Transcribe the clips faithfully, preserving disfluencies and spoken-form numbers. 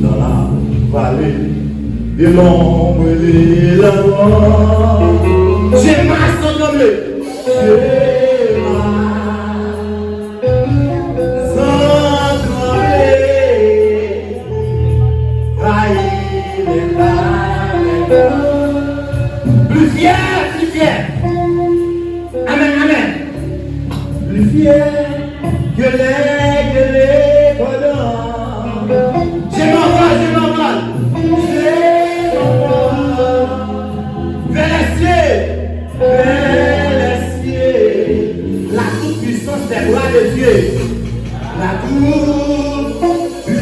Dans la vallée de l'ombre et de la mort, je marche sans trembler. Je marche sans trembler. Pli fyè, pli fyè. Amèn, amèn. Pli fyè ke lè, ke lè pandan. Je m'envole, je m'envole. Je m'envole. Vers les cieux, vers les cieux. La toute-puissance des bras de Dieu. La toute-puissance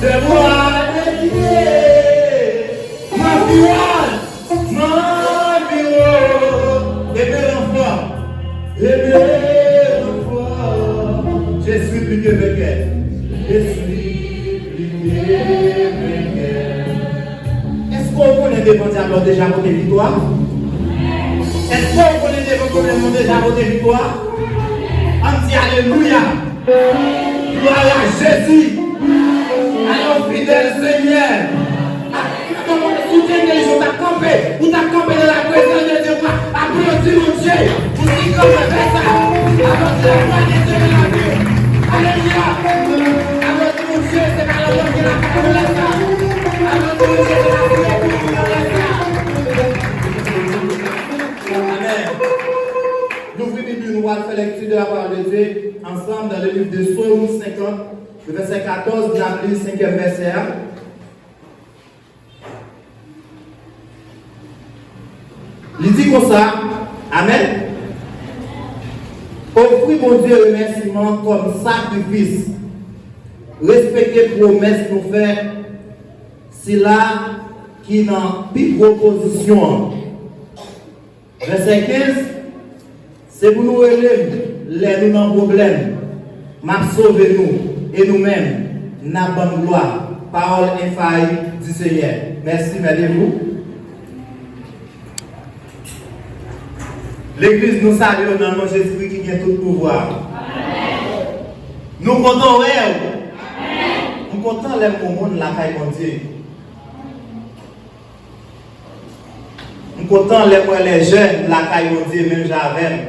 des bras de Dieu. M'environne, m'environne et me renforce, et me renforce. Je suis plus que vainqueur. Je suis plus que vainqueur. Èske w konnen devan dyab la w deja pote viktwa? Èske w konnen devan pwoblèm ou deja pote viktwa? Ann di alelouya! Gloire à Jésus! Alò, fidèl Senyè, si w te gen yon, w t ap kanpe, ou t ap kanpe nan la prezans de Dye, pou aplodi Bondye, pou di granmèt fè sa, aplodi la gloire de Dieu dans la vie. Alelouya! Aplodi Bondye, se pa lanmò ki la fè nou lè sa. Aplodi Bondye, se pa pou nou lè sa. Amèn. Louvri Bib nou, nou pral fè lecture de la parole de Dieu ensemble dans le livre de Psaume cinquante, le verset quatorze, n ap li senkyèm vèsè a. Li di konsa, amèn. Ofri Bondye remèsiman kòm sakrifis. Respekte pwomès nou fè sila ki nan pi gwo pozisyon an. Vèsè kenz, se pou nou rele m lè nou nan pwoblèm, m ap sove nou, e nou menm, n ap ban m glwa. Parole infaillible du Seigneur. Merci, mettez-vous. Legliz, nou salye w nan non Jezikri ki gen tout pouvwa. Nou kontan wè w. M kontan lè m yon moun lakay Bondye. M kontan lè m wè lè jèn lakay Bondye menm jan avè m.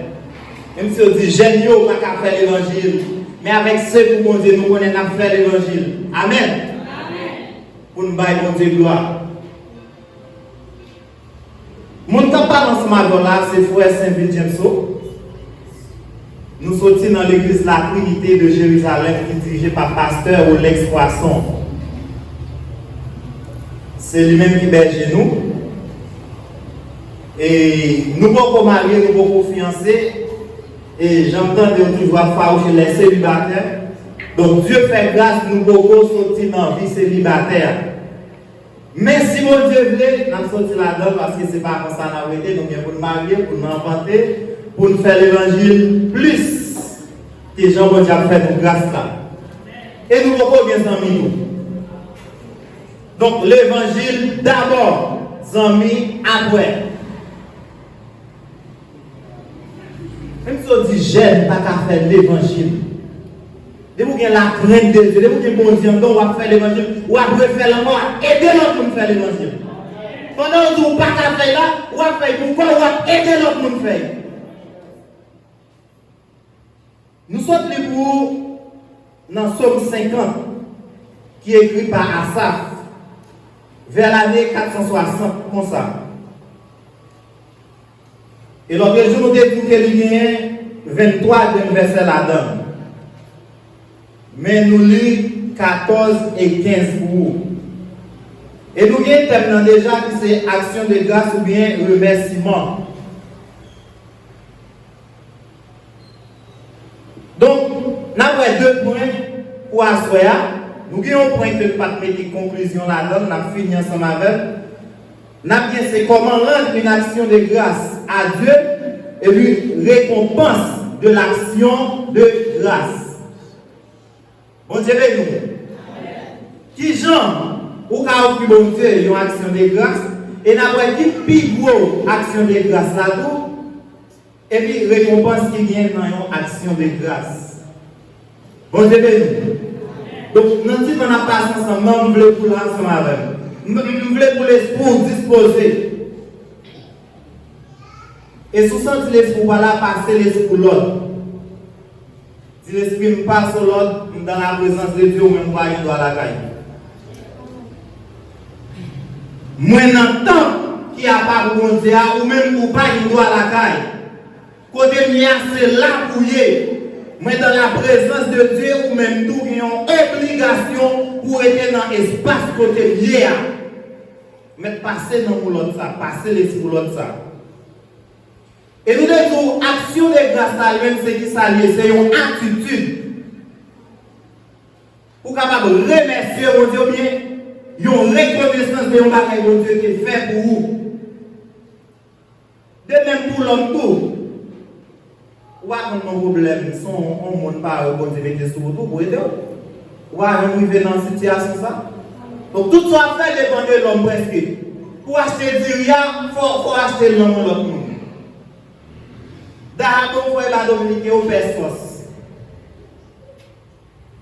Menm si yo di jèn yo pa ka fè levanjil, men avèk se pou Bondye, nou konnen n ap fè levanjil. Amèn. Pou n bay Bondye glwa. Moun k ap pale ansanm avè w la, se frè Sainvil Jameso. Nou soti nan legliz La Trinité de Jérusalem ki dirije pa pastè Rolex Poisson. Se li menm ki bèje nou. E nou poko marye, nou poko fiyanse. E jan m tande yo toujou ap fawouche lè selibatè. Donk, Dye fè gras, nou poko soti nan vi selibatè a. Men si Bondye vle, n ap soti ladan l, paske se pa konsa n ap rete, nou gen pou n marye, pou n anfante, pou n fè levanjil plis ke jan Bondye ap fè nou gras la. E nou poko gen zanmi tou. Donk, levanjil dabò, zanmi apre. Menm si w di jèn pa ka fè levanjil, depi w gen lakrent de Dye, depi w gen Bondye anndan w, w ap fè levanjil, w ap refè l ankò, w ap ede lòt moun fè levanjil. Pandan yo di w pa ka fè l la, w ap fè l pou kò w, w ap ede lòt moun fè l. Nou sot li pou ou nan Sòm senkant, ki ekri pa Asaf, vè lane kat san swasant, konsa. E lòt jou, nou te di w ke li genyen venntwa grenn vèsè ladan l. Men nou li katòz e kenz pou ou. E nou gen tèm nan deja ki se aksyon de gras oubyen remèsiman. Donk, n ap wè de pwen pou aswè a. Nou gen yon pwen ke n pa t mete konklizyon ladan l, n ap fini ansanm avè l. N ap gen se comment rendre une action de grâce à Dieu et lui récompense de l'action de grâce. Bondye beni w. Kijan ou ka ofri Bondye yon aksyon de gras? E n ap wè ki pi gwo aksyon de gras la tou, Epi rekonpans ki gen nan yon aksyon de gras. Bondye beni w. Donk, nan ti tan n ap pase ansanm nan, m vle pou w la ansanm avè m. M, m vle pou lespri w dispoze. E si w santi lespri w pa la, pase lespri w lòd. Di, lespri m, pase w lòd, m dans la présence de Dieu, ou menm ou pa gen dwa lakay. Mwen nan tanp ki apa pou Bondye a, ou menm ou pa gen dwa lakay. Kote m ye a, se la pou w ye. Mwen dans la présence de Dieu, ou menm tou gen yon obligasyon pou w rete nan espas kote m ye a. Mèt pase nanm ou lòd sa, pase lespri w lòd sa. E nou te di w, aksyon de gras la, li menm, se ki sa l ye? Se yon atitid pou w kapab remèsye Bondye oubyen yon rekonesans de yon bagay Bondye te fè pou ou. De menm pou lòm tou. Ou pa konn nan pwoblèm, se yon, yon moun parèy Bondye mete sou wout ou pou ede w. Ou pa janm rive nan sitiyasyon sa. Donk, tout sa w ap fè depann de lòm prèske. Pou w achte diri a, fò, fò w achte l nan men lòt moun. Dahab, yon frè la Dominiken, yo pès fòs.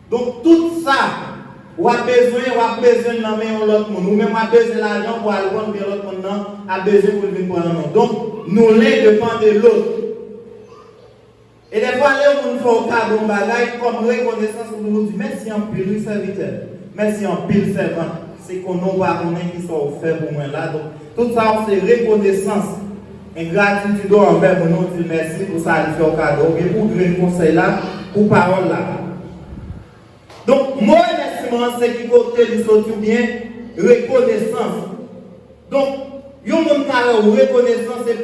Donk, tout sa w ap bezwen, w ap bezwen l nan men yon lòt moun. Ou menm w ap bezwen lajan pou al pran, oubyen lòt moun nan ap bezwen pou l vin pran nan men w. Donk, nou len depann de lòt. E dèfwa, lè yon moun fè w kado yon bagay, kòm rekonesans, ou toujou di, "Mèsi anpil, wi, sèvitè. Mèsi anpil, sèvant." Se konnen w pa konnen ki sa w fè pou mwen la. Donk, tout sa yo se rekonesans. Engratitid ou anvè moun nan, ou di l mèsi pou sa li fè w kado, oubyen pou grenn konsèy la, pou pawòl la. Donk, mo remèsiman an se ki kote li soti oubyen rekonesans. Donk, yon moun ka wè w rekonesan se,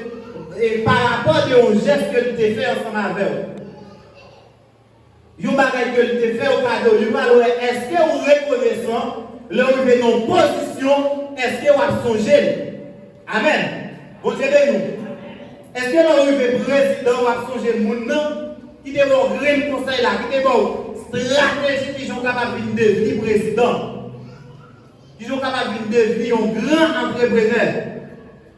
e, pa rapò de yon jès ke li te fè ansanm avè w. Yon bagay ke li te fè w kado, li pral wè èske ou rekonesan lè w rive nan yon pozisyon, èske w ap sonje l. Amèn. Bondye beni w. Èske lè w rive prezidan, w ap sonje moun nan ki te ba w grenn konsèy la, ki te ba w estrateji kijan w kapab vin devni prezidan? Kijan w kapab vin devni yon gran antreprenè?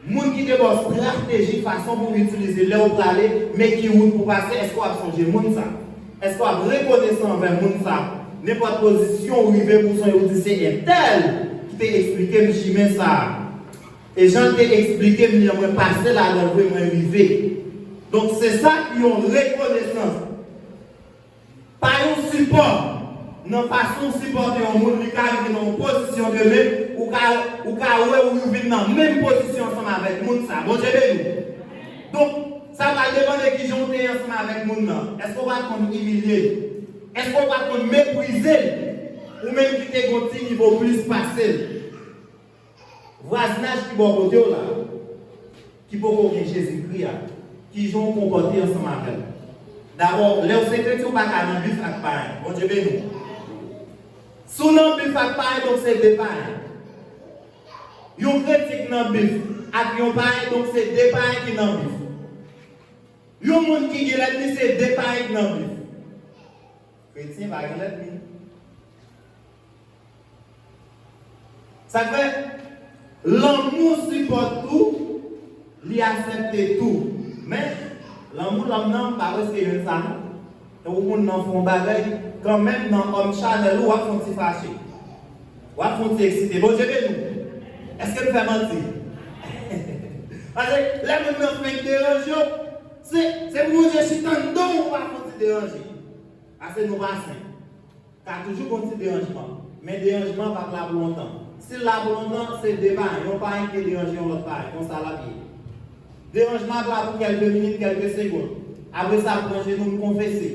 Moun ki te ba w estrateji, fason pou w itilize lè w prale, men ki wout pou pase, èske w ap sonje moun sa? Èske w ap rekonesan anvè moun sa? Nenpòt pozisyon w rive pou sonje, w di se entèl ki te eksplike m chimen sa a. E jan l te eksplike m li an, mwen pase ladan l vre, mwen rive. Donk, se sa ki yon rekonesans. Pa yon sipò, nan fason w sipòte yon moun, li ka rive nan yon pozisyon demen, ou ka, ou ka wè ou vin nan menm pozisyon ansanm avèk moun sa. Bondye beni w. Donk, sa pral depann de kijan w te ye ansanm avèk moun nan. Èske w pa t konn imilye l? Èske w pa t konn meprize l? Ou menm ki te gen yon ti nivo plis pase l. Vwazinaj ki bò kote w la, ki poko gen Jezikri a, kijan w konpòte ansanm avè l? Dabò, lè w se kretyen, w pa ka nan bif ak payen. Bondye beni w. Si w nan bif ak payen, donk se de payen. Yon kretyen ki nan bif ak yon payen, donk se de payen ki nan bif. Yon moun ki gen lènmi, se de payen ki nan bif. Kretyen pa gen lènmi. Sa k fè, lanmou sipòte tou, li aksepte tou. Men, lanmou lòm nan, m pa prèske jwenn sa non. Tankou moun nan fè yon bagay, kanmenm nan òm chanèl ou, w ap fè yon ti fache. W ap fè yon ti eksite. Bondye beni w. Èske m fè manti? Paske lè moun nan fenk deranje w, se, se pou Bondye chita anndan w pou w pa fè yon ti deranje. Paske nou pa sen. Ka toujou gon ti deranjman. Men deranjman p ap la pou lontan. Si l la pou lontan, se de payen. Yon payen ki te deranje yon lòt payen. Konsa l ap ye. Deranjman ap la pou kèlke minit, kèlke segonn. Apre sa, pran jenou, n konfese.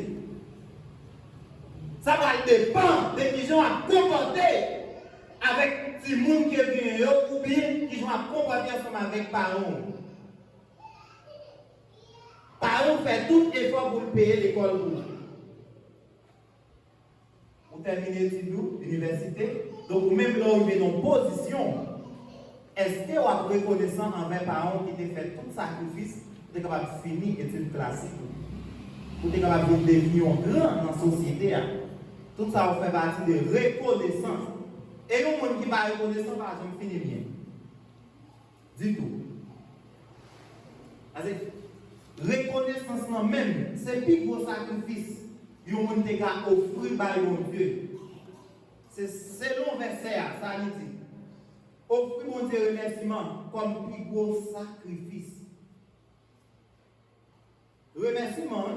Sa pral depann de kijan w ap konpòte avèk timoun ke w genyen yo, oubyen kijan w ap konpòte ansanm avèk paran w. Paran w fè tout efò pou l peye lekòl pou ou. Ou tèmine etid ou, inivèsite. Donk, ou menm lè w rive nan yon pozisyon, èske w ap rekonesan anvè paran w ki te fè tout sakrifis pou te kapab fini etid klasik ou? Pou te kapab vin devni yon gran nan sosyete a. Tout sa yo fè pati de rekonesans. E yon moun ki pa rekonesan pa janm fini byen. Ditou. Paske, Rekonesans lan menm, se pi gwo sakrifis yon moun te ka ofri bay Bondye. Se selon vèsè a, sa li di. Ofri Bondye remèsiman kòm pi gwo sakrifis. Remèsiman, wi.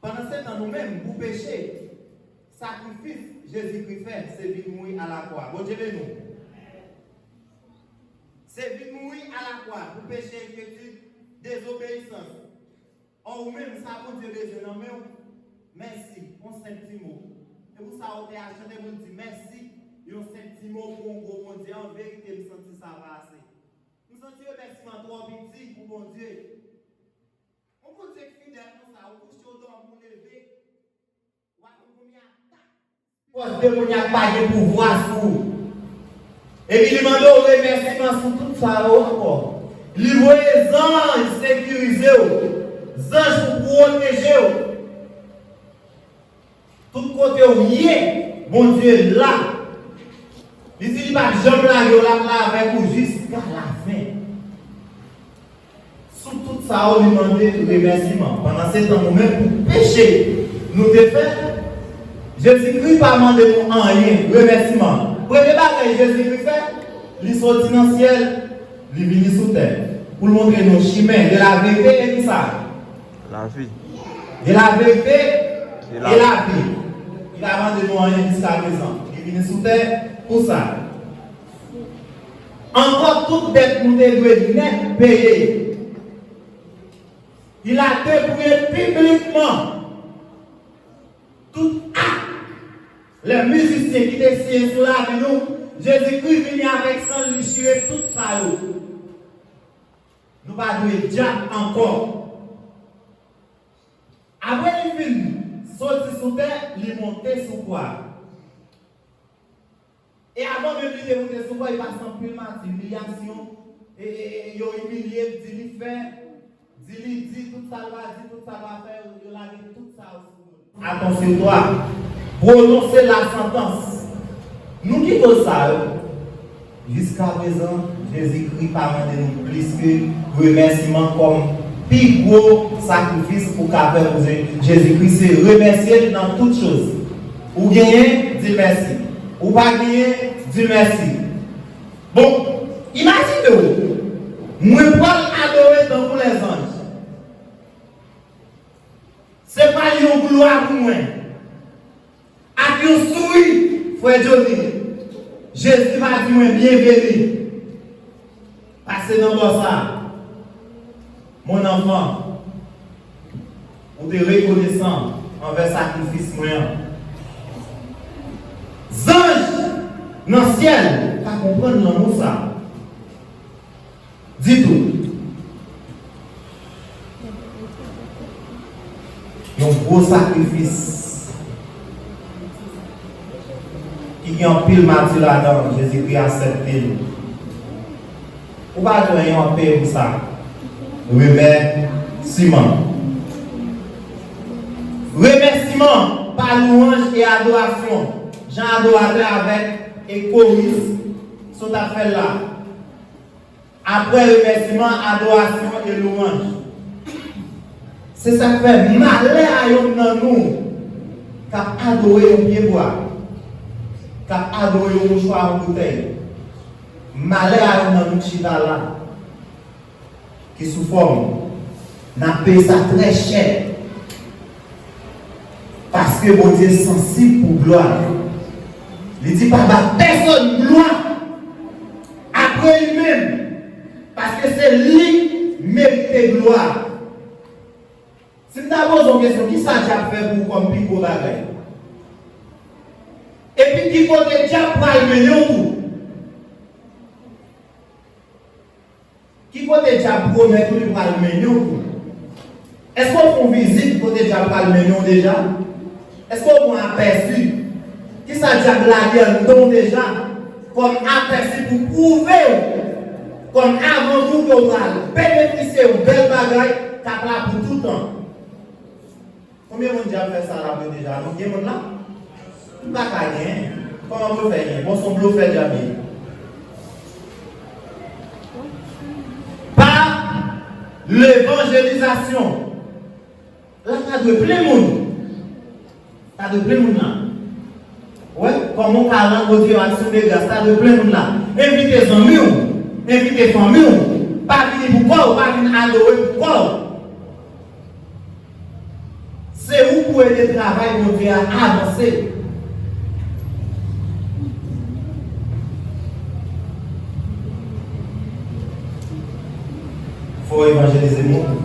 Pandansetan, nou menm, pou peche, sakrifis Jezikri fè, se vin mouri alakwa. Bondye beni w. Se vin mouri alakwa pou peche, enkyetid, dezobeyisans. Ò, ou menm, sa Bondye bezwen nan men w? Mèsi, yon senp ti mo. Se pou sa otè a chante pou l di mèsi, yon senp ti mo pou yon gwo Bondye. An verite, m santi sa pa ase. M santi remèsiman twò piti pou Bondye. Yon Bondye k fidèl konsa, ou kouche, ou dòmi, ou leve, w ap konbyen atak. Fòs demonyak pa gen pouvwa sou ou. Epi li mande w remèsiman sou tout sa yo ankò. Li voye zanj sekirize w, zanj pou pwoteje w. Tout kote w ye, Bondye la. Li di li p ap janm lage w, l ap la avèk ou jiska lafen. Sou tout sa yo, li mande remèsiman. Pandansetan, nou menm, pou peche nou te fè, Jezikri pa mande nou anyen, remèsiman. Premye bagay Jezikri fè, li soti nan syèl, li vini sou tè. Pou l montre nou chimen de la verite e ki sa? Lavi. De la verite e lavi. Li pa mande nou anyen jiska prezan. Li vini sou tè pou sa. Ankò, tout dèt nou te dwe nèt peye. Li la depouye piblikman tout ak lè mizisyen ki te siyen sou lavi nou. Jezikri vini avèk san l, li chire tout sa yo. Nou pa dwe dyab ankò. Apre li fin soti sou tè, li monte sou kwa. E avan menm li te monte sou kwa, li pase anpil mati, imilyasyon, e, e, e, yo imilye l, di li fè, di li di, tout sa l pa di, tout sa l pa fè, yo, yo lage tout sa yo sou do l. Attention toi, prononse la santans. Nou ki koz sa yo? Jiskaprezan, Jezikri pa mande nou plis ke remèsiman kòm pi gwo sakrifis ou ka fè pou Je-, Jezikri, se remèsye l nan tout choz. Ou genyen, di l mèsi. Ou pa genyen, di l mèsi. Bon, imajine w, mwen pral adore tankou lèzanj. Se pral yon glwa pou mwen. Ak yon souri, frè Johnny, Jezi va di mwen, byenveni. Pase nan bò sa. Mon enfant, ou te rekonesan anvè sakrifis mwen an. Zanj nan syèl pa konprann lanmou sa. Ditou. Yon gwo sakrifis ki gen anpil mati ladan, Jezikri aksepte l. Ou pa dwe anyen anpe pou sa. Remèsiman. Remèsiman pa lwanj e adorasyon, jan adoratè avèk e koris sot ap fè l la. Apre remèsiman, adorasyon e lwanj. Se sa k fè malè a yonn nan nou k ap adore yon pyebwa, k ap adore yon mouchwa, yon boutèy. Malè a yonn nan nou k chita la, ki sou fòm, n ap peye sa trè chè. Paske Bondye sansib pou glwa. Li di pa ba pèsonn glwa apre li menm. Paske se li k merite glwa. Si m ta poze w kesyon, kisa dyab fè pou ou kòm pi gwo bagay? Epi ki kote dyab pral mennen w tou? Ki kote dyab pwomèt ou li pral mennen w tou? Èske w fè yon vizit kote dyab pral mennen w deja? Èske w pran apèsi? Kisa dyab lage anndan w deja kòm apèsi pou pwouve w, kòm avanpou ke w pral benefisye yon bèl bagay k ap la pou toutan? Konbyen moun dyab fè sa la pou yo deja? Nou gen moun la? M pa ka gen. Kòman pou yo fè gen? Bon, se yon blofè dyab ye. Pa Levanjelizasyon. La ta dwe plen moun. Ta dwe plen moun la. Wè, kòman w ka rann Bondye yon aksyon de gras, ta dwe plen moun la. Envite zanmi w, envite fanmi w. Pa vini pou kò w, pa vin adore pou kò w. Se ou pou ede travay Bondye a avanse. Fò w evanjelize moun.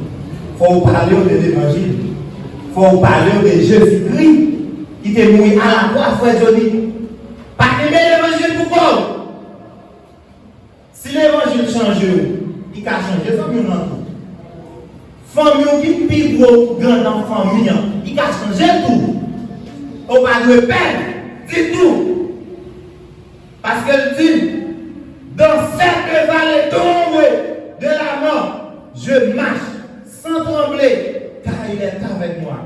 Fò w pale yo de levanjil. Fò w pale yo de Jezikri ki te mouri alakwa, frè Johnny. Pa kenbe levanjil pou kò w. Si levanjil chanje w, li ka chanje zanmi w nan tou. Fanmi w ki pi gwo ougan nan fanmi an, li ka chanje l tou. Ou pa dwe pè ditou. Paske l di, dans cette vallée d'ombre de la mort, je marche sans trembler, car il est avec moi.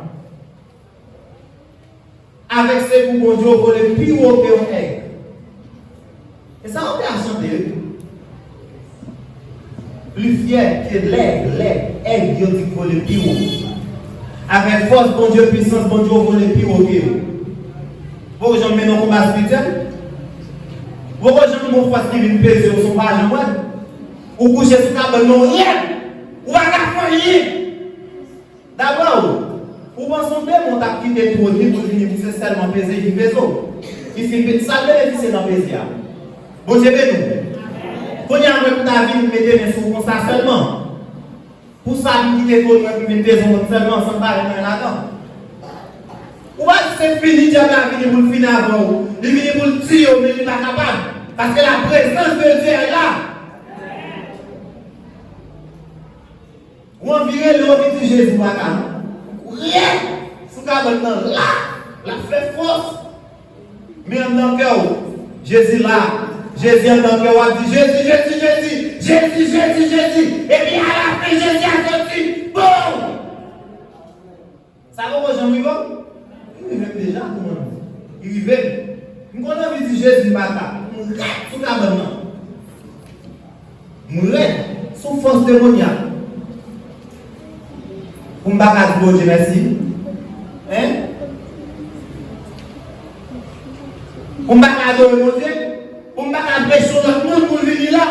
Avèk sekou Bondye, w vole pi wo ke yon èg. E sa yo te ap chante, wi. Pli fyè ke lèg, lèg, èg yo di k vole pi wo. Avèk fòs Bondye, pwisans Bondye, w vole pi wo ke yo. Poko janm mennen yon konba espirityèl. Poko janm gen yon fòs ki vin peze w, si w pa janm wè l. Ou kouche sou kabann nan, ou rèd. Ou pa ka fè anyen. Dabò, ou panse yon demon t ap kite twòn li pou l vini pou se sèlman peze li peze w? Li fin peze, sa l benefisye nan peze a? Bondye beni w. Kounye a, mwen pou ta vin mete men sou w konsa sèlman. Pou sa, vin kite twòn mwen pou vin peze w sèlman, san m pa gen anyen ladan. Ou pa di se fini, dyab la vini pou l fini avè w. Li vini pou l tiye w, men li pa kapab. Paske la prezans de Dye la. Ou anvi rele, ou anvi di Jezi pa ka non. Ou rèd sou kabann nan la, l ap fè fòs. Men anndan kè w, Jezi la, Jezi anndan kè w, w ap di Jezi, Jezi, Jezi, Jezi, Jezi, Jezi. Epi alafen Jezi a soti, boum! Sa poko janm rive w? Li rive m deja tou mwen menm. Li rive m. M konn anvi di Jezi m pa ka. M rèd sou kabann nan. M rèd sou fòs demonyak. Pou m pa ka di Bondye mèsi. Hein? Pou m pa ka adore Bondye. Pou m pa ka preche yon lòt moun pou l vini la.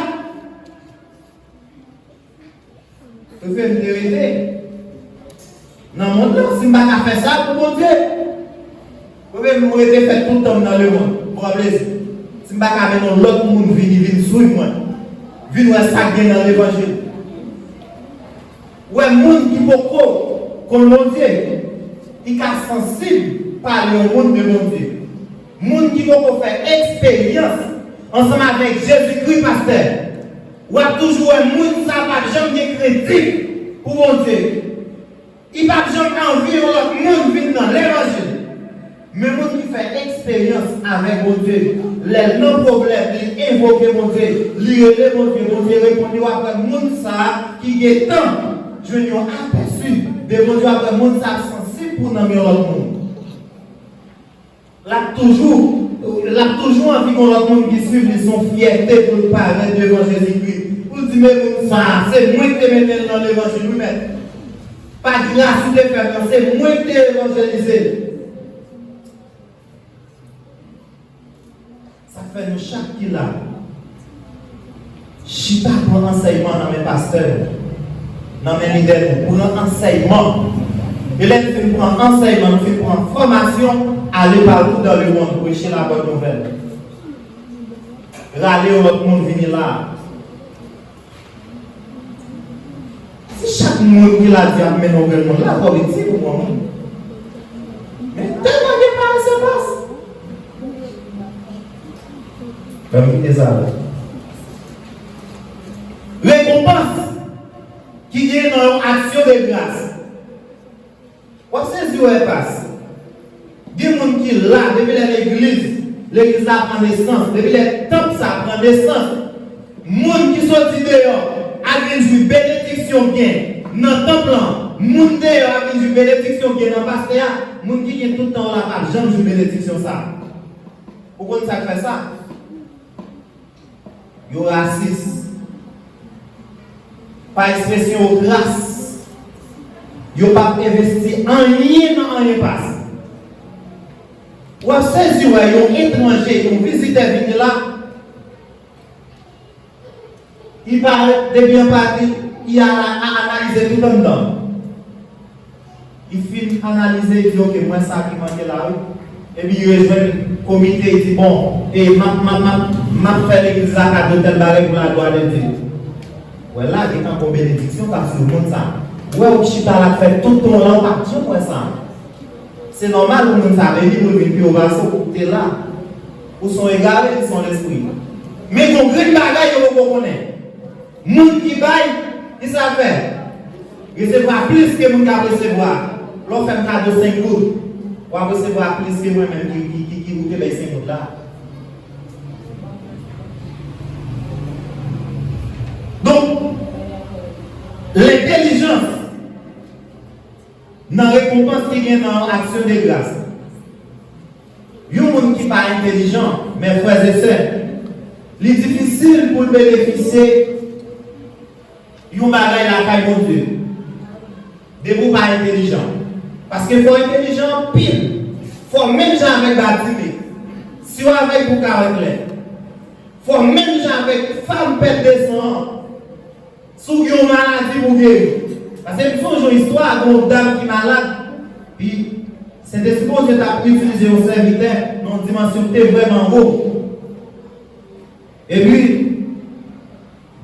Prefere m te rete nan mond lan, si m pa ka fè sa pou Bondye. Prefere m rete fè tout tan m nan lemonn, pran plezi. Si m pa ka mennen yon lòt moun vini, vin swiv mwen, vin wè sa k gen nan levanjil. Wè moun ki poko konn Bondye, li ka sansib pale yon moun de Bondye. Moun ki poko fè eksperyans ansanm avèk Jezikri, pastè, w ap toujou wè moun sa p ap janm gen kredit pou Bondye. Li p ap janm anvi yon lòt moun vin nan levanjil. Men moun ki fè eksperyans avèk Bondye, lè l nan pwoblèm, li envoke Bondye, li rele Bondye, Bondye reponn li, w ap wè moun sa a ki gentan jwenn yon apèsi de Bondye, w ap wè moun sa a sansib pou nanm yon lòt moun. L ap toujou, l ap toujou anvi gon lòt moun ki swiv li, se yon fyète pou l parèt devan Jezikri. Pou l di, men moun sa a, se mwen ki te mete l nan levanjil, wi, mèt. Pa gras ou te fè m nan, se mwen ki te evanjelize l. Sa fè nou chak ki la, chita pran ansèyman nan men pastè, nan men lidè nou. Pran ansèyman. E lè n fin pran ansèyman, n fin pran fòmasyon, ale patou dans le monde, preche la bonne nouvelle. Rale yon lòt moun vini la. Si chak moun ki la di ap mennen yon grenn moun, la twò piti pou mwen menm. Men tèlman gen parese pas. Ban m kite sa la. Rekonpans ki gen nan yon aksyon de gras. W ap sezi wè pas. Gen moun ki la depi lè legliz, legliz la pran nesans, depi lè tanp sa pran nesans. Moun ki soti deyò al vin jwi benediksyon k gen nan tanp lan. Moun deyò al vin jwi benediksyon k gen nan pastè a. Moun ki gen tout tan w la p ap janm jwi benediksyon sa. Ou konn sa k fè sa? Yo rasis. pa ekspresyon yo kras, yo p ap envesti anyen nan anyen pas. W ap sezi wè yon etranje, yon vizitè vini la, li parèt depi anba, li, li a, a analize tout anndan. Li fin analize, li di, "Ok, m wè sa ki manke la, wi." Epi li rejwenn komite, li di, "Bon, e m ap, m ap, m ap, m ap fè legliz la kado tèl bagay pou la glwa de Dye." Wè la, gen tankou benediksyon k ap swiv moun sa. Wè ou chita la k fè tout tan w la, ou pa t janm wè sa. Se nòmal pou moun sa beni, pou l vin pi wo pase w, ou te la. Ou se yon egare, li se yon lespri. Men gon grenn bagay yo poko konnen. Moun ki bay, ki sa fè? Resevwa plis ke moun k ap resevwa. Lè w fè m kado senk goud, w ap resevwa plis ke mwen menm ki, ki, ki, ki ou te bay senk goud la. Donk, lentèlijans nan rekonpans ki gen nan aksyon de gras. Yon moun ki pa entèlijan, men frè e sè, li difisil pou l benefisye yon bagay lakay Bondye. Depi w pa entèlijan. Paske fò w entèlijan anpil. Fò w menm jan avèk Batime. Si w avèk pou w ka wè klè. Fò w menm jan avèk fanm pèt de san an. Si w gen yon maladi pou w geri. Paske m sonje yon istwa, gen yon dam ki malad, pi Sentespri Bondye t ap itilize yon sèvitè nan yon dimansyon ki te vrèman wo. Epi,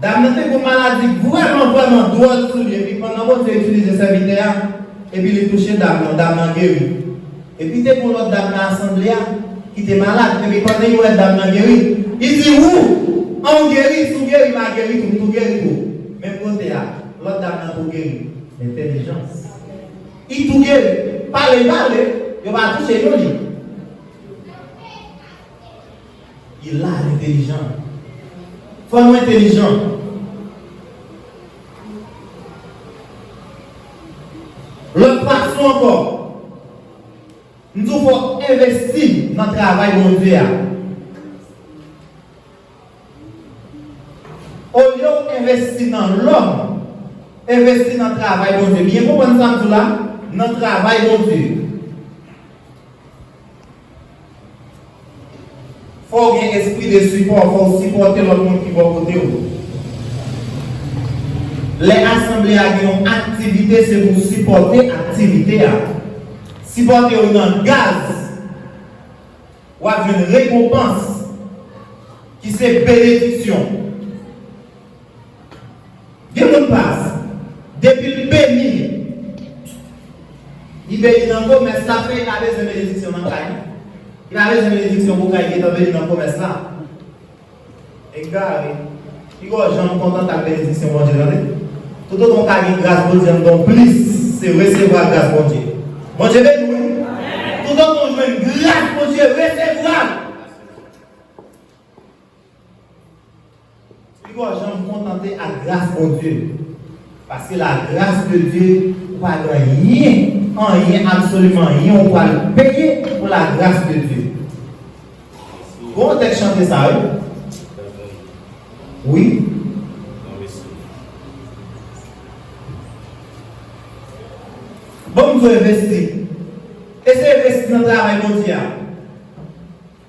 dam nan te gen yon maladi vrèman, vrèman dwòl sou li, epi pandan Bondye itilize sèvitè a, epi li touche dam nan, dam nan geri. Epi te gen yon lòt dam nan asanble a ki te malad. Epi pandan li wè dam nan geri, li di, "Ou, an ou geri, si w geri, m a geri tou, m tou geri tou." Menm kote a, lòt dam nan tou geri. Entèlijans. Li tou geri. Pale, li pale, yo pa touche yon li. Li la, li entèlijan. Fò nou entèlijan. Lòt fason ankò, m di w fò w envesti nan travay Bondye a. Olye w envesti nan lòm, envesti nan travay Bondye. Byen konprann sa m di w la, nan travay Bondye. Fò w gen espri de sipò, fò w sipòte lòt moun ki bò kote w. Lè asanble a gen yon aktivite, se pou w sipòte aktivite a. Sipòte yo nan gaz. W ap jwenn rekonpans ki se benediksyon. Gen moun pas, depi l beni, li beni nan komès l ap fè, li pa bezwen benediksyon nan kay li. Li pa bezwen benediksyon pou kay li gentan beni nan komès la. Egare. Pi gwo jan m kontante ak benediksyon Bondye, tande. Toutotan w ka gen gras Bondye anndan w plis, se resevwa gras Bondye. Bondye beni w, wi. Toutotan w jwenn gras Bondye, resevwa l. Pi gwo jan m kontante ak gras Bondye. Paske la grâce de Dieu, ou pa gen anyen, anyen, absoliman anyen, ou pral peye pou la grâce de Dieu. Bon, tèks chante sa, wi. Wi. Bon, m di w envesti. E se envesti nan travay Bondye a.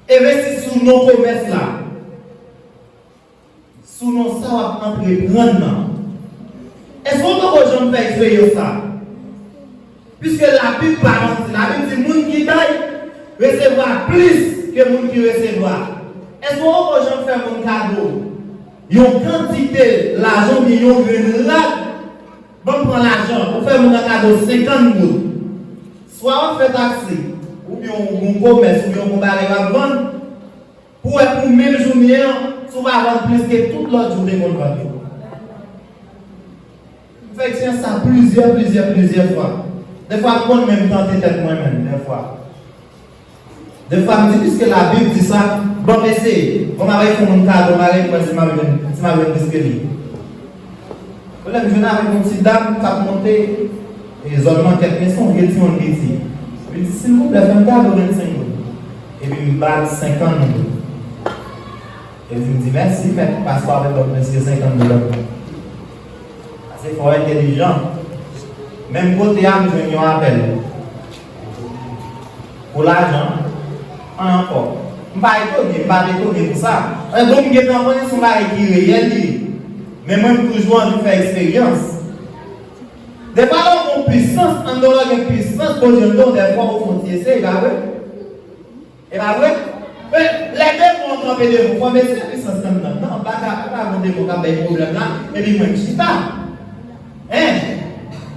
Envesti sou non komès la. Sou non sa w ap antreprann nan. Èske w poko janm fè eksperyans sa? Piske Labib pa manti, Labib di moun ki bay resevwa plis ke moun ki resevwa. Èske w poko janm fè moun kado yon kantite lajan oubyen yon grenn rad? Ban m pran lajan, ou fè moun nan kado senkant goud. Swa w ap fè taksi, oubyen w gen yon komès, oubyen w gen yon bagay w ap vann, pou wè pou menm jounen an, si w pa vann plis ke tout lòt jou w te konn vann yo. M fè eksperyans sa plizyè, plizyè, plizyè fwa. Dèfwa m konn menm tante tèt mwen menm, dèfwa. Dèfwa m di, piske Labib di sa, ban m eseye. Ban m al fè yon moun kado, m al wè si m ap jwenn, si m ap jwenn plis ke li. Lè m jwenn avèk yon ti dam k ap monte, e, zòn Mankèt, men se yon vye timoun piti. Li di, "Silvouplè, fè m kado vennsenk goud." Epi m ba l senkant goud. Epi m di, "Mèsi, mèt, pase w avèk lòt mesye senkant goud ankò." Fò entelijan. Menm kote a, m jwenn yon apèl pou lajan. An ankò. M pa etone, m pa t etone pou sa. Bon, m gentan konnen se yon bagay ki reyèl li ye. Men mwen, m toujou anvi fè eksperyans. Defwa lè w gen pwisans, anndan w gen pwisans, Bondye anndan w, defwa ou fè yon ti eseye, pa vre? E pa vre? Men, lè demon an kanpe devan w, fò w eseye pwisans nan nan. Non, pa ka, pa ka gon demon k ap bay pwoblèm la, epi mwen k chita. Hein?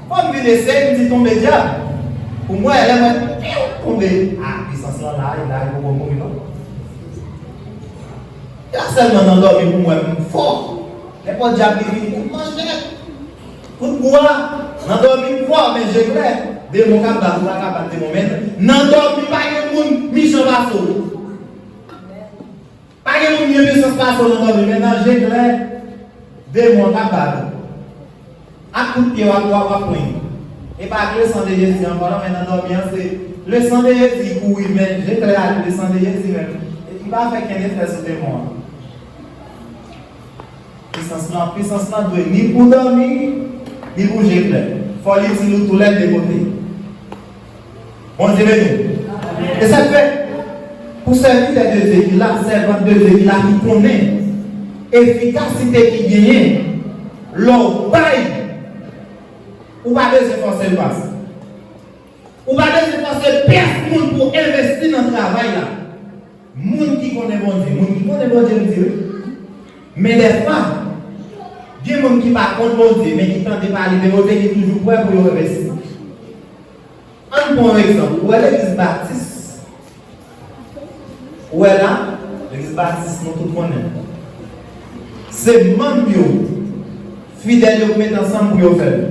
Fò m vin eseye, m di tonbe dyab. Pou mwen, lè mwen piw tonbe. Ah, pwisans lan la, e la, e poko mouri non. Lè sèlman nan dòmi pou mwen, m fò. Nenpòt dyab ki vini, kout manchèt. Kout bwa, nan dòmi m fò, men je klè. Demon ka bat, ou pa ka bat demon, men nan dòmi pa gen moun mechan pase w. Pa gen moun gen pwisans pase w nan dòmi, men nan je klè, demon ka bat ou. Ak kout pye w ap, w ap, w ap pran. E pa ak le sang de Jésus ankò non, men nan dòmi an se le sang de Jésus ki kouri, men je klè ak le sang de Jésus menm. Li pa fè kenn efè sou demon an. Pwisans lan, pwisans lan dwe ni pou dòmi, ni pou je klè. Fò l itil ou tou lè de kote. Bondye beni w. E sa k fè, pou sèvitè de Dye ki la, sèvant de Dye ki la, ki konnen efikasite ki genyen lè w bay, ou pa bezwen fòse l pase. Ou pa bezwen fòse pyès moun pou envesti nan travay la. Moun ki konnen Bondye, moun ki konnen Bondye, m di wi. Men dèfwa, gen moun ki pa konn Bondye, men ki tande pale de Bondye, ki toujou prè pou yo envesti. Ann pran yon egzanp. Ou wè legliz batis? Ou wè la? Legliz batis, nou tout konnen. Se manm yo, fidèl yo ki mete ansanm pou yo fè l.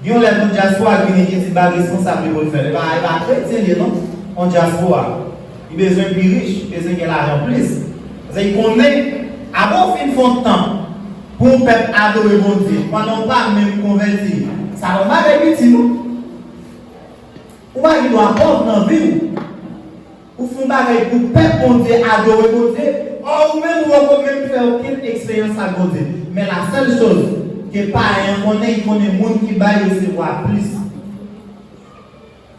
Gen yon lè yon dyaspora ki vini ki di l pa responsab li pou l fè l. E pa, e pa kretyen li ye non, yon dyaspora. Li bezwen pi rich, li bezwen gen lajan plis. Paske li konnen, apre w fin fè yon tan pou yon pèp adore Bondye, pandan w pa menm konvèti, sa pa yon bagay piti non. Ou pa gen dwa pòv nan vi w. Ou fè yon bagay pou pèp Bondye adore Bondye, ò ou menm ou poko menm fè okenn eksperyans ak Bondye. Men la sèl choz ke payen an konnen, li konnen moun ki bay resevwa plis.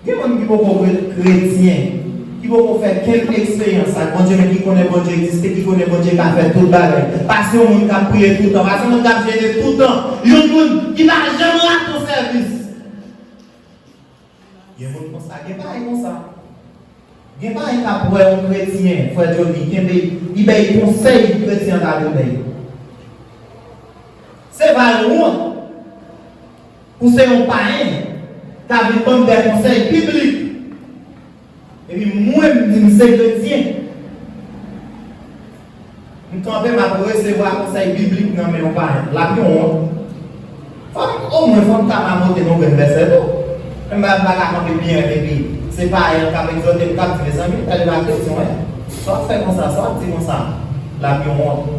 Gen moun ki poko kre-, kretyen, ki poko fè kenn eksperyans ak Bondye, men ki konnen Bondye egziste, ki konnen Bondye ka fè tout bagay. Pa se yon moun k ap priye toutan, pa se yon moun k ap jene toutan, yon moun ki pa janm rate yon sèvis. Gen moun konsa, gen payi konsa. Gen payi k ap wè yon kretyen, frè Johnny, kenbe, li bay konsèy kretyen ta dwe bay. Se pa yon wont pou se yon payen ta vin ban m de konsèy biblik. Epi mwen, m di m se kretyen. M kanpe, m ap resevwa konsèy biblik nan men yon payen. L ap yon wont. Fò m, omwen, fò m ka mamote nan yon grenn vèsè tou. Men m pa, m pa ka kanpe byen rèd epi se payen an k ap egzòte m, k ap di, mezanmi, tèl e pa kretyen, wi. Sa w ap fè konsa, sa w ap di konsa. L ap yon wont.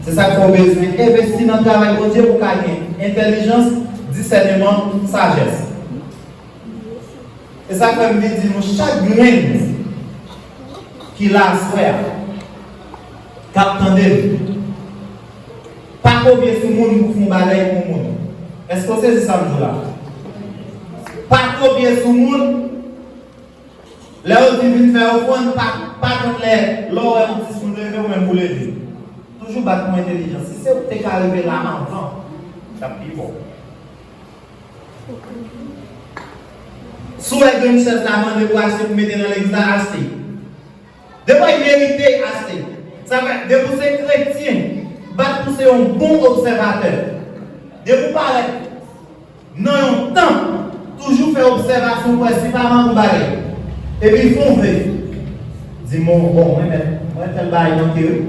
Se sa k fè w bezwen envesti nan travay Bondye pou w ka gen entèlijans, disèneman, sajès. E sa k fè m vin di nou chak grenn ki la aswè a, k ap tande m, pa kopye sou moun pou fè yon bagay pou moun. Èske w sezi sa m di w la? Pa kopye sou moun. Lè yo di vin fè ofrann, pa, pa tann lè, lè w wè yon ti moun leve, ou menm pou leve. Toujou bat pou entèlijans. Si se ou ki te ka rive la anvan, t ap pi bon. Si w wè grenn chèz la mande pou achte, pou mete nan legliz la, achte. Depi w merite, achte. Sa fè, depi w se kretyen, bat pou se yon bon obsèvatè. Depi w parèt nan yon tanp, toujou fè obsèvasyon, w wè si pa manke yon bagay. Epi fè yon ve. Di, bon, bon, mwen mèt, mwen tèl bagay manke wi.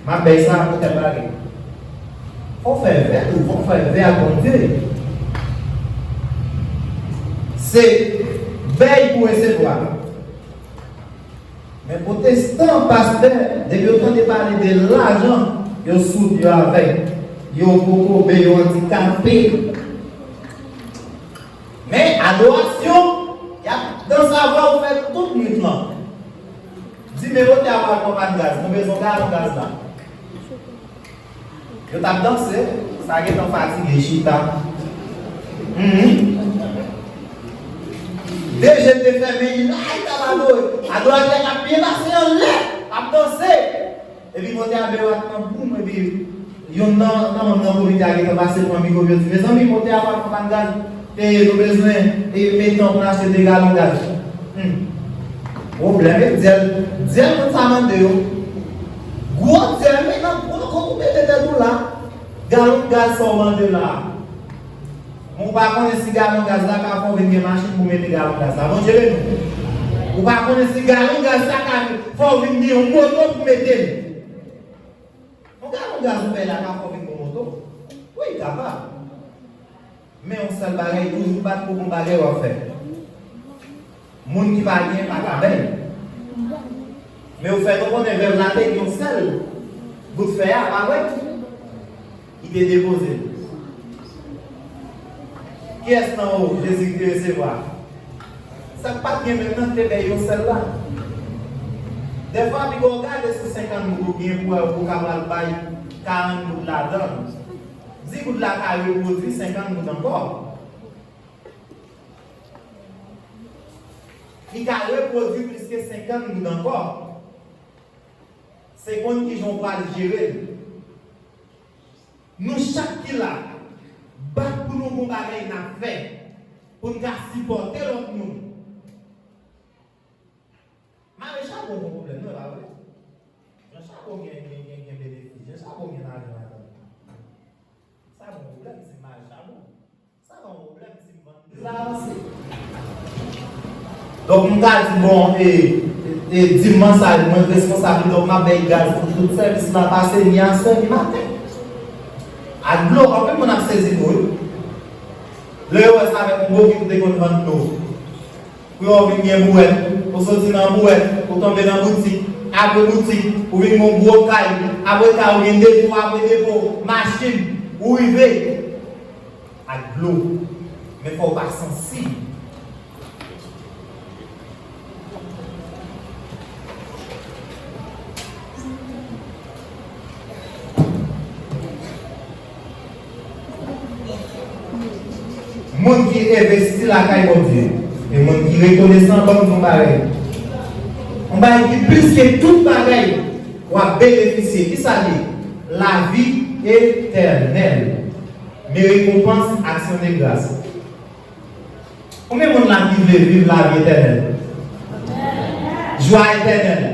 M ap bay sa pou tèl bagay. Fò w fè vè tou, fò w fè vè ak Bondye. Se bay pou resevwa. Men pwotestan, pastè, depi yo tande pale de lajan, yo soud, yo avèg, yo kokobe, yo andikape. Men adorasyon, y ap danse avè w fè tout nwit lan. Di, men pote avè w konpay gaz, nou bezwen galon gaz la. Yo t ap danse. Sa gentan fatige chita. Mhm. De je te fèmen, li la, li t ap adore. Adoratè k ap byen pase anlè, ap danse. Epi motè a bèwat nan boum, epi youn nan, nan manm nan komite a gentan pase pran mikwo, yo di, mezanmi, motè a pa konprann gaz, e nou bezwen, e mete yon plas de galon gaz. Hmm. Pwoblèm, e dyèl, dyèl moun sa mande yo. Gwo dyèl, men nan gwo kòb ou mete tèt ou la. Galon gaz sa w mande la. Men w pa konnen si galon gaz la ka fè w vin gen machin pou mete galon gaz la. Bondye beni w. Ou pa konnen si galon gaz la ka fè w vin gen yon moto pou mete l. Yon galon gaz ou fè la ka fè w vin gen yon moto. Wi, kapab. Men yon sèl bagay, toujou bat pou bon bagay w ap fè. Moun ki pa gen pa ka bay. Men ou fè nou konnen vèv la te gen yon sèl bout fè a, pa vre? Li te depoze l. Kiyès nan ou Jezi te resevwa? Sa k pa t gen menm nan te bay yon sèl la. Dèfwa, pi gwo gade sou senkant goud ou gen pou wè ou ka pral bay karant goud ladan l. Di goud la ka repwodui senkant goud ankò. Li ka repwodui plis ke senkant goud ankò. Se konn kijan w pral jere l. Nou chak ki la, bat pou nou gon bagay n ap fè, pou n ka sipòte lòt moun. Mare chabon gon pwoblèm, non, e pa vre? Jan chabon gen, gen, gen, gen benefis, jan chabon gen lajan ladan l. Sa gon pwoblèm si m mare chabon. Sa pa yon pwoblèm si m vann dlo. Donk, m ka di, bon, e, e, e, dimanch sa, mwen responsab li, donk, m ap bay gaz pou tout sèvis la pase, ni aswè, ni maten. Ak dlo, anpil moun ap sezi tou, wi. Lè yo wè sa avèk yon bokit ou te konn vann dlo. Pou yo vin gen bouwèt, ou soti nan bouwèt, ou tonbe nan boutik, apre boutik, ou vin gen yon gwo kay, apre kay ou gen depo, apre depo, machin, ou rive ak dlo. Men fò w pa sansib. Moun ki envesti lakay Bondye, e moun ki rekonesan, ban m di yon bagay. Yon bagay ki plis ke tout bagay, w ap benefisye. Kisa l ye? Lavi etènèl. Men rekonpans aksyon de gras. Konbyen moun la ki vle viv lavi etènèl? Jwa etènèl.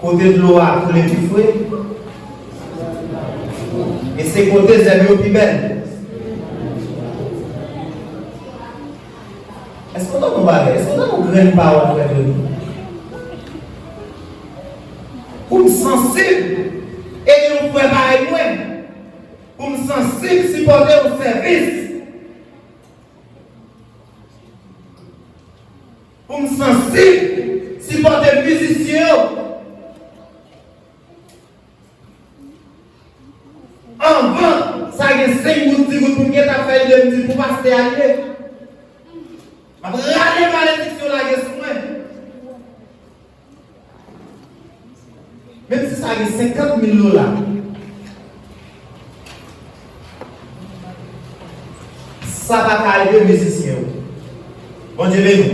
Kote dlo a koule pi fre, e se kote zèb yo pi bèl. Èske w tande yon bagay? Èske w tande yon grenn pawòl, frè Johnny? Pou m sansib ede yon frè parèy mwen, pou m sansib sipòte yon sèvis, pou m sansib sipòte mizisyen yo. Anvan, sa gen senk goud, dis goud pou m gentan fè l, m di pou pastè a l ye. M ap rale malediksyon lage sou mwen. Menm si sa gen senkant mil dola, sa pa ka ede mizisyen yo. Bondye beni w.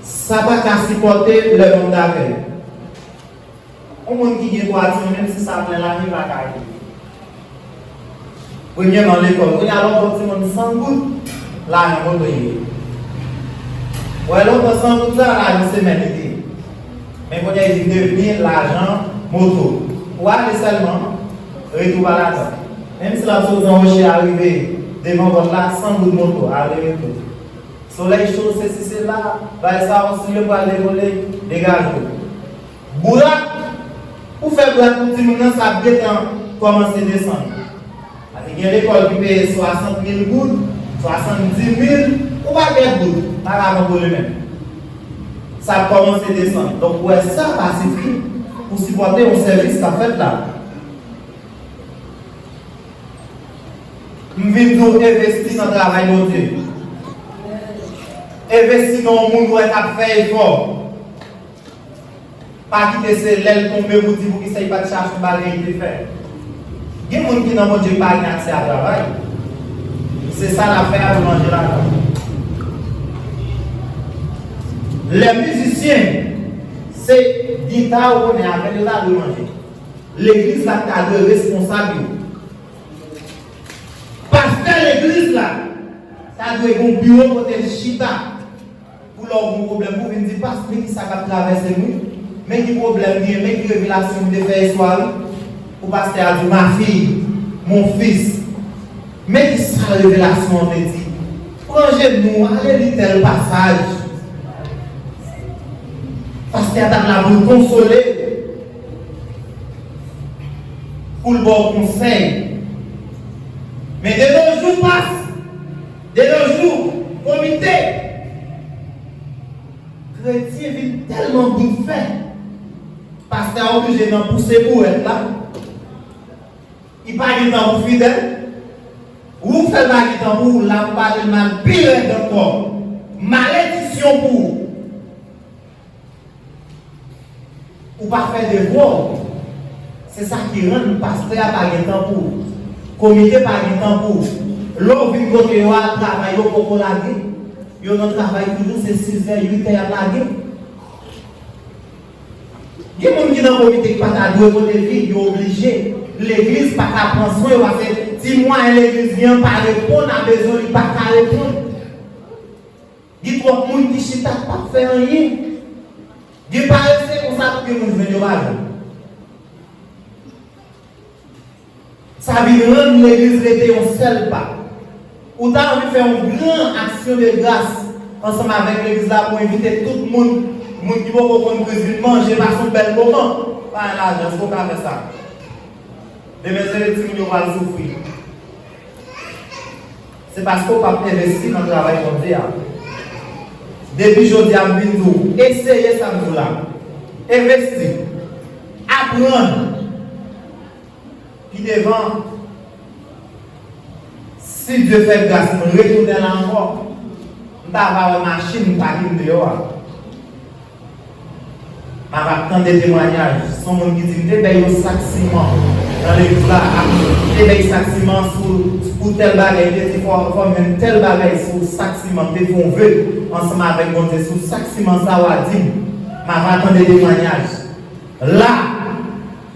Sa pa ka sipòte lè moun dakè. Yon moun ki gen twa timoun, menm si sa plen lari, pa ka ede. Premyèman, lekòl. Kounye a, lè w ba yon timoun san goud, lajan moto ye. Wè, lontan san goud sa, lajan semèn li te ye. Men kounye a, li devni lajan moto. Ou ale sèlman, retou pa ladan. Menm si l ap soti nan Woche a rive devan pòt la, san goud moto, ale retou. Solèy cho, sesi, sela, bay sa, yon sou yo pral devole, degaje w. Bourak, ou fè bourak pou timoun nan, sa ap gentan kòmanse desann. Paske gen lekòl ki peye swasant mil goud, swasanndis mil, yon pakèt goud, pa ka kontwole menm. Sa ap kòmanse desann. Donk, ou wè, sa pa sifi pou sipòte yon sèvis k ap fèt la. M vin di w, envesti nan travay Bondye. Envesti nan yon moun ou wè k ap fè efò. Pa kite se lè l tonbe pou di poukisa li pa t chache yon bagay li te fè. Gen moun ki nan Bondye ki pa gen aksè a travay. Se sa l ap fè a pou manje lajan. Lè mizisyen, se gita ou konnen avè l yo ta dwe manje. Legliz la ta dwe responsab yo. Pastè legliz la ta dwe gen yon biwo kote l chita. Pou lè w gen yon pwoblèm, pou w vin di, "Pas, men ki sa k ap travèse m, wi. Men ki pwoblèm m gen, men ki revelasyon m te fè yè swa, wi." Pou pastè a di, "Ma fille, mon fils, men ki sa revelasyon an vle di." Pran jenou w, ale li tèl pasaj. Pastè a t ap la pou l konsole, pou l ba w konsèy. Men de nos jours, pas, de nos jours, komite, kretyen vin tèlman bout fè, pastè a oblije nan pouse bouwèt la. Li pa gen tan pou fidèl. Ou fè l pa gen tan pou ou, l ap pale l mal pi rèd ankò. Maledisyon pou ou. Ou pa fè devwa w. Se sa ki rann pastè a pa gen tan pou ou. Komite pa gen tan pou ou. Lè w vin kote yo a, travay yo poko lage. Yo nan travay toujou, se sizè, uitè y ap lage. Gen moun ki nan komite ki pa ta dwe kote fi, yo oblije. Legliz pa ka pran swen yo, paske ti mwayen legliz gen an pa reponn a bezwen li, pa ka reponn. Gen twòp moun ki chita k p ap fè anyen. Gen parese konsa pou gen moun jwenn yo pa jwenn. Sa vin rann legliz rete yon sèl pa. Ou ta anvi fè yon gran aksyon de gras ansanm avèk legliz la pou envite tout moun, moun ki poko konn Kris vin manje, pase yon bèl moman. Pa gen lajan, èske w ka fè sa? Demen se timoun yo pral soufri. Se paske w p ap envesti nan travay Bondye a. Depi jodi a, m vin di w, eseye sa m di w la. Envesti. Aprann. Pi devan, si Dye fè gras, m retounen la ankò, m ta va wè machin m pake m deyò a. M ap ap tande temwayaj. Se yon moun ki di, "M te bay yon sak siman nan legliz la, m te bay sak siman sou, pou tèl bagay, m te di, fò, fò m jwenn tèl bagay sou sak siman, m te fè yon ve ansanm avèk Bondye sou sak siman sa w a di m." M ap ap tande temwayaj. La,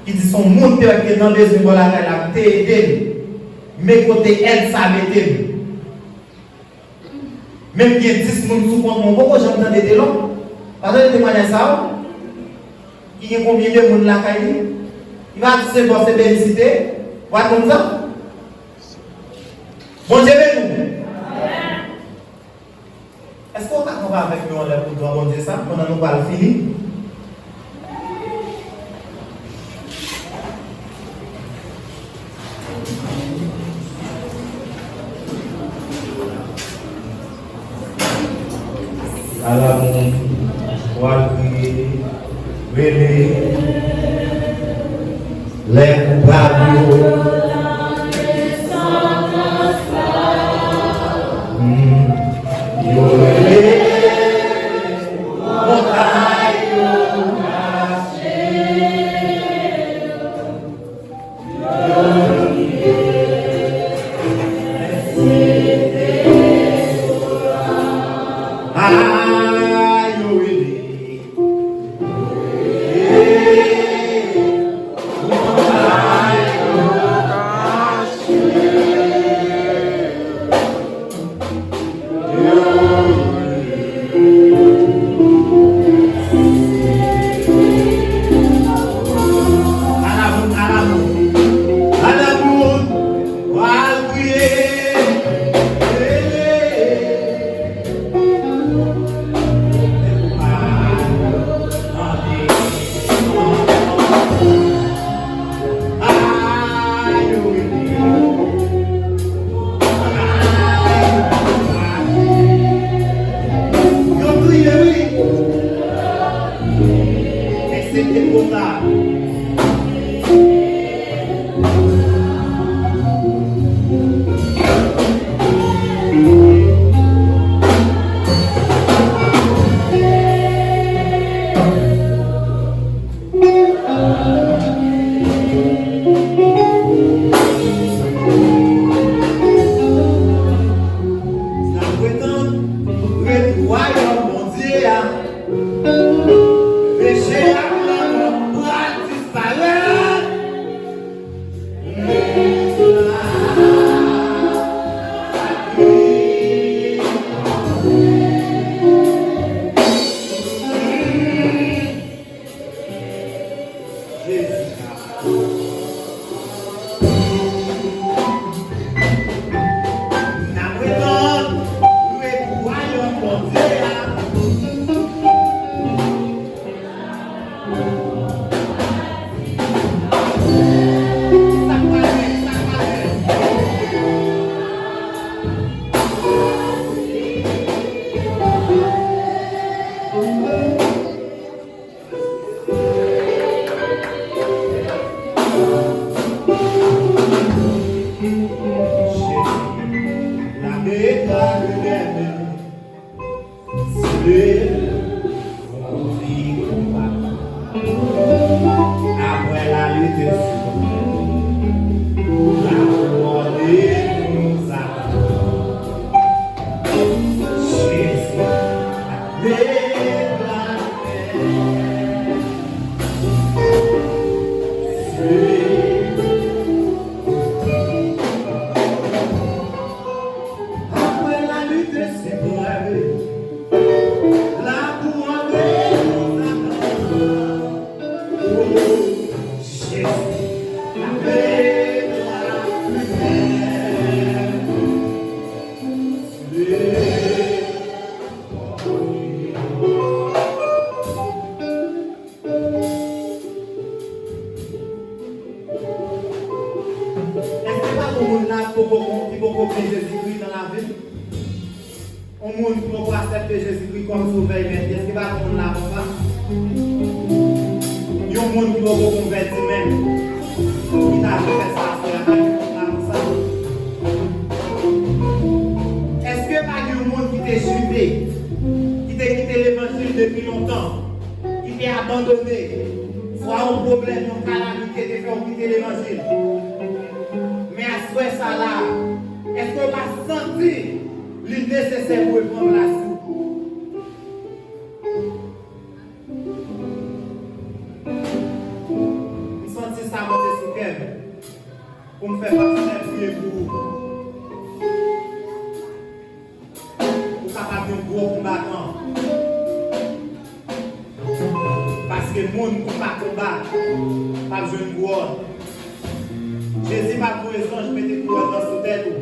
ki di se yon moun te wè ki te nan bezwen bò lakay la, m te ede l. Men kote èd sa mete m. Menm gen dis moun sou kont mwen, m poko janm tande de lòt. Pa tande temwayaj sa yo? Ki gen konbyen de moun lakay li? Li pa di se bò, se benisite. W a konn sa? Bondye beni w. Èske w ka kanpe avèk nou anlè pou gran Bondye sa, pandan nou pral fini? Ala moun pral kriye, rele, lè koupab yo. Hmm. Yo rele, montagne yo kache. N ap pretann ret wayòm Bondye a. Peche ak lanmò pral disparèt. Jezi. N ap pretann ret wayòm Bondye a. Sa k pral gen? Sa k pral gen? Jezi, la mèt a li menm. Se pou li konbat. Apre la lit, la kouwòn nou atann. Jezi, la mèt a li menm. Se Apre la lit siprèm, la kouwòn nou atann. O Jezi, la glwa, la primè. Èske pa gen yon moun la ki poko, ki poko gen Jezikri nan lavi l? Yon moun ki poko aksepte Jezikri kòm Sovè e Mèt li, èske pa gen yon moun la konsa? Yon moun ki poko konvèti menm, ki ta vle fè sa aswè a, pa gen moun la konsa? Èske pa gen yon moun ki te chite, ki te kite levanjil depi lontan? Ki te abandone, swa yon pwoblèm, yon kalamite te fè w kite levanjil. Men aswè sa la, èske w pa santi li nesesè pou reprann plas ou? M santi sa monte sou kè m. Pou m fè pastè priye pou ou. Ou kapab yon gwo konbatan. Paske moun ki pa konbat, p ap jwenn kouwòn. Jezi p ap voye zanj mete kouwòn nan sou tèt ou.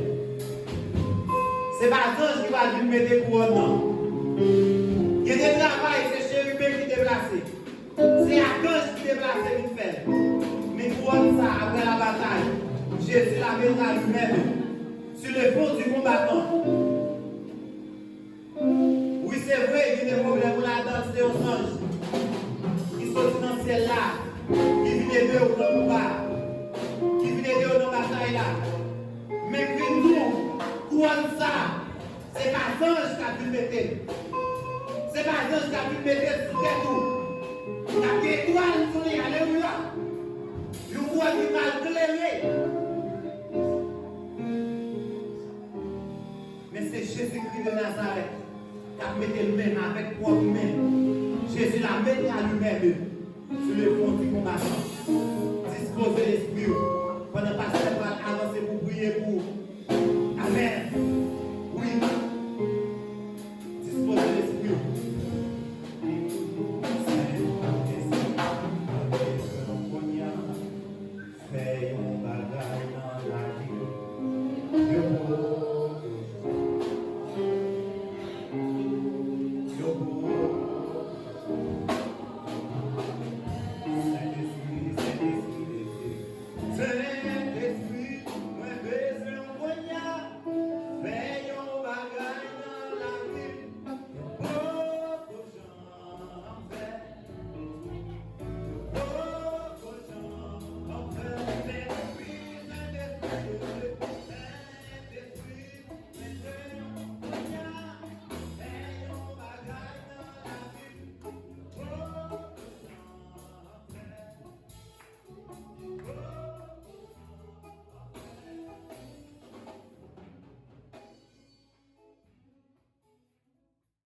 Se pa zanj ki pral vin mete kouwòn nan. Gen de travay, se cheriben ki deplase. Se akanj ki deplase vin fè l. Men kouwòn sa, apre la batay, Jésus la mettra lui-même sur le front du combattant. Wi, se vre, gen de pwoblèm ou ladan l, se yon zanj ki soti nan syèl la, ki vin ede w nan konba, ki vin ede w nan batay la. Men m vin di w, kouwòn sa, se pa zanj k ap vin mete l. Se pa zanj k ap vin mete l sou tèt ou. Y ap gen etwal sou li, alelouya. Yon kouwòn ki pral klere. Men se Jezikri de Nazarèt k ap mete l menm avèk pwòp men. Jésus la mettra lui-même sur le front du combattant.